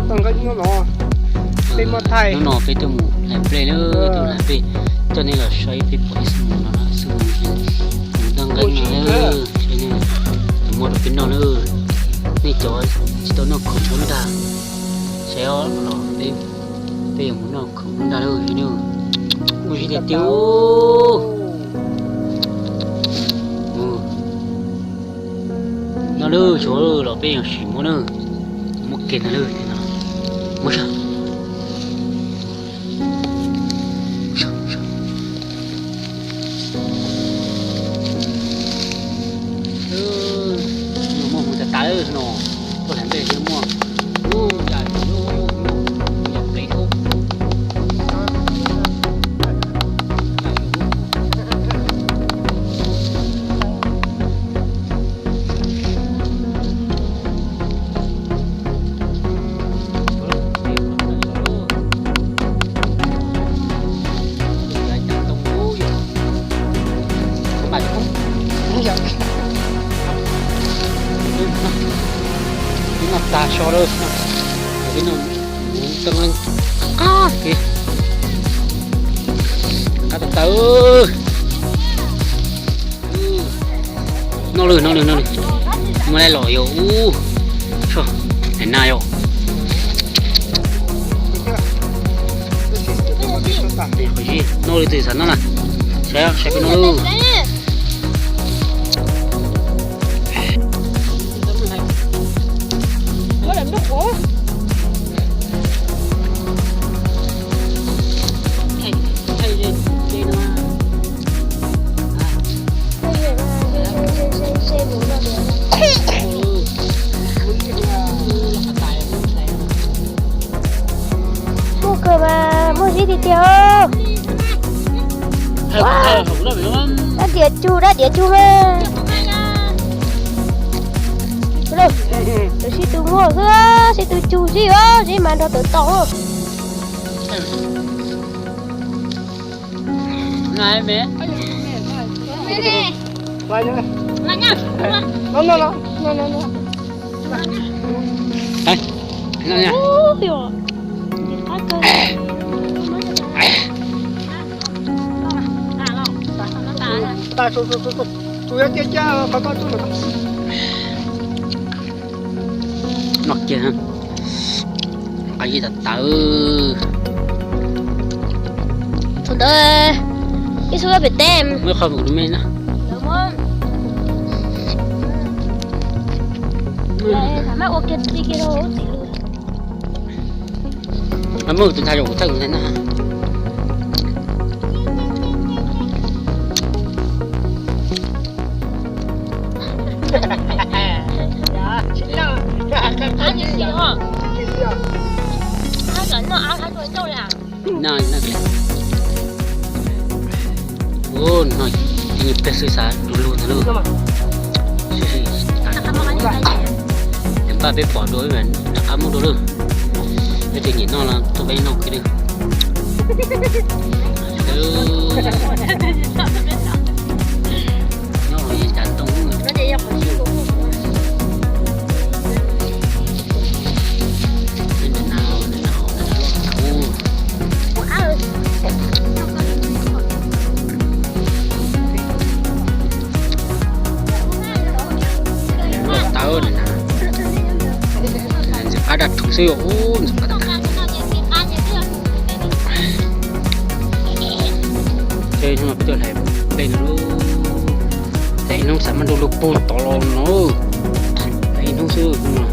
Toj nqeeb hnub no, peb muab thaij. Hnub no peb tuaj mus hlais nplej na, tuaj hlais nplej, coj nej los saib peb pom ib xab mus no, ib xab mus, mus toj nqeeb no na, saib nej, mus muab rau peb noj na. Nej cov tsis tau noj khoom nyob ntag, saib os, los peb, peb yuav mus noj khoom nyob ntag lauj, saib na. Muaj zib tiag tiag. Mus noj lauj, tsuav los peb yuav sim muab na, muab kiag ntag lauj, muab saib. Muaj mus tas tas lawm no, tuaj hlais nplej thiab muaj, ub, yam yus lub ub yus yam plev thiab. Peb noj tag so lawm, peb noj, qab qab, qab tas tas. Noj lawm, noj lawm, noj lawm. Muaj laj los yog ub, so, nim na yom. Qhov zib noj lawm, twb xav noj na. Saib, saib peb noj lawm. Muaj kawg mas, muaj zib tiag tiag. Dab diav cug, dab diav cug mas. Lawv sib tw muag xwb, sib tw cug zib, zib mas nrog tawm tau. Noj kiag, qab zib tas tas. Thaum ntawd ib xub pem teb muaj qhov mus me na. Muaj tus ntxhais zaum kuv txhawj kuv ntxhais na. Ub, no ib nyuag pliag xwb xav du lug ntag lauj. Npaj peb pom dua rov qab muab dua lawm. Peb tsis nyiam noj los tuaj peb noj kiag li. Nyob los yeej cas ntoo. Loj tawv na, ntxim qab daj rhuv xwb os, ntxim qab daj. Ces hnub no peb tuaj hlais nplej no, hlais ib hnub xav muab du lug puag tod los no, hlais ib hnub xwb no.